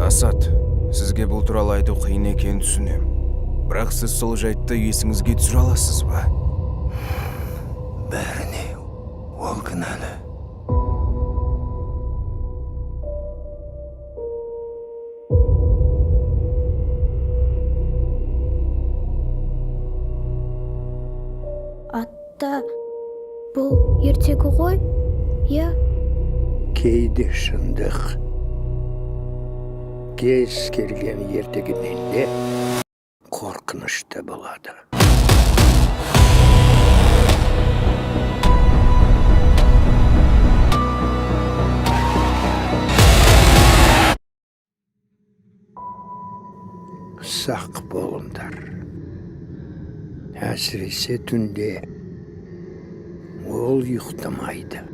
Асат, сізге бұл туралы айту қиын екенін түсінемін. Бірақ сіз сол жайтты есіңізге түсіре аласыз ба? Бәріне ол кінәлі. Ата, бұл ертегі ғой, иә? Кейде шындық кез келген ертегіден де қорқынышты болады. Сақ болыңдар, әсіресе түнде, ол ұйықтамайды.